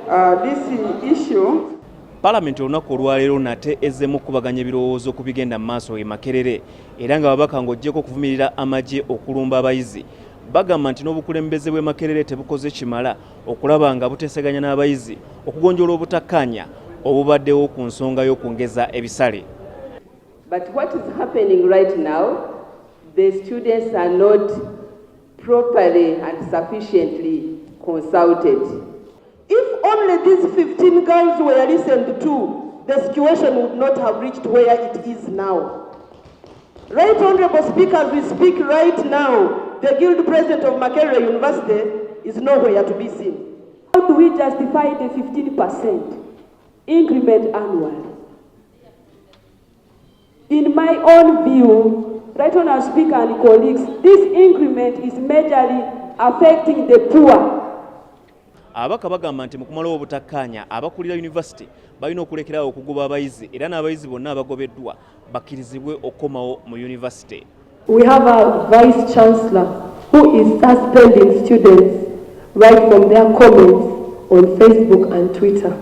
This issue. Palamenti olunaku olwaleero nate ezzeemu okukubaganya ebirowoozo ku bigenda mu maaso e Makerere, era nga ababaka ng'oggyeko okuvumirira amagye okulumba abayizi, bagamba nti n'obukulembeze bw'e Makerere tebukoze kimala okulaba nga buteeseganya n'abayizi okugonjoola obutakkaanya obubaddewo ku nsonga y'okwongeza ebisale. But what is happening right now, the students are not properly and sufficiently consulted. If only these 15 girls were listened to, the situation would not have reached where it is now. Right Honorable Speaker, as we speak right now, the Guild President of Makerere University is nowhere to be seen. How do we justify the 15% increment annually? In my own view, Right Honorable Speaker and colleagues, this increment is majorly affecting the poor. Ababaka bagamba nti mu kumalawo obutakkaanya, abakulira yunivasite balina okulekerawo okugoba abayizi, era n'abayizi bonna abagobeddwa bakkirizibwe okukomawo mu yunivasite. We have a vice chancellor who is suspending students right from their comments on Facebook and Twitter.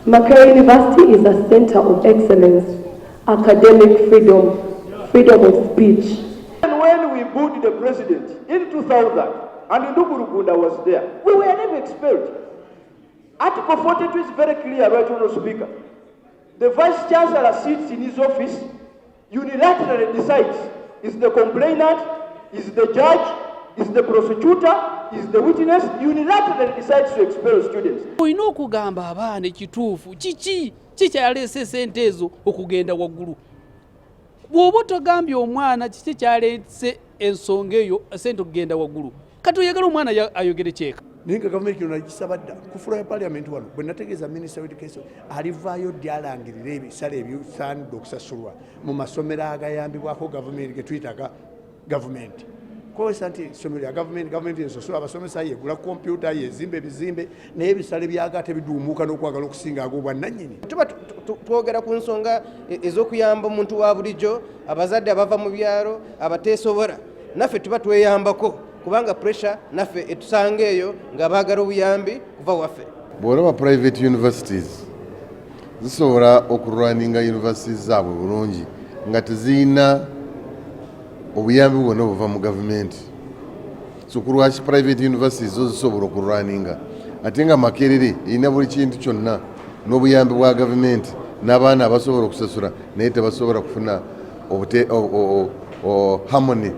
Makerere University is a center of excellence, academic freedom, freedom of speech. And when we booed the president in 2000, and Ndugu Rugunda was there, we were never expelled. Article 42 is very clear, Right Honourable Speaker. The Vice Chancellor sits in his office, unilaterally decides, is the complainant, is the judge, is the prosecutor, is the witness, unilaterally decides to expel students. Olina okugamba abaana ekituufu kiki kikyaleese sente ezo okugenda waggulu. Bw'oba togambye omwana kiki kyaleese ensonga eyo sente okugenda waggulu, kati oyagala omwana ayogere kyeka. Naye nga gavumenti kino nagisaba dda ku floor ya parliament wano bwe nategeeza minisita w'education alivaayo ddi alangirira ebisale ebisaanidde okusasulwa mu masomero agayambibwako gavumenti ge tuyitaga gavumenti kozesa nti essomero lya gavumenti, gavumenti ensasula abasomesa, yegula kompyuta, yezimba ebizimbe, naye ebisale byaga tebiduumuuka n'okwagala okusinga ag'obwannannyini. Tuba twogera ku nsonga ez'okuyamba omuntu wa bulijjo, abazadde abava mu byalo abateesobola. Naffe tuba tweyambako kubanga pressure naffe etusanga eyo nga baagala obuyambi kuva waffe. Bw'olaba private universities zisobola okurunninga universities zaabwe bulungi nga teziyina obuyambi bwonna obuva mu gavumenti, so ku lwaki private universities zo zisobola okurunninga, ate nga Makerere erina buli kintu kyonna n'obuyambi bwa gavumenti n'abaana abasobola okusasula, naye tebasobola kufuna harmony?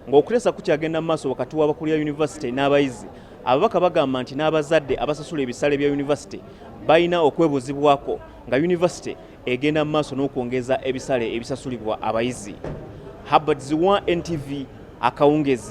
Ng'okuteesa kukyagenda mu maaso wakati w'abakulira yunivasite n'abayizi, ababaka bagamba nti n'abazadde abasasula ebisale bya yunivasite balina okwebuuzibwako nga yunivasite egenda mu maaso n'okwongeza ebisale ebisasulibwa abayizi. Habert Ziwa, NTV, akawungezi.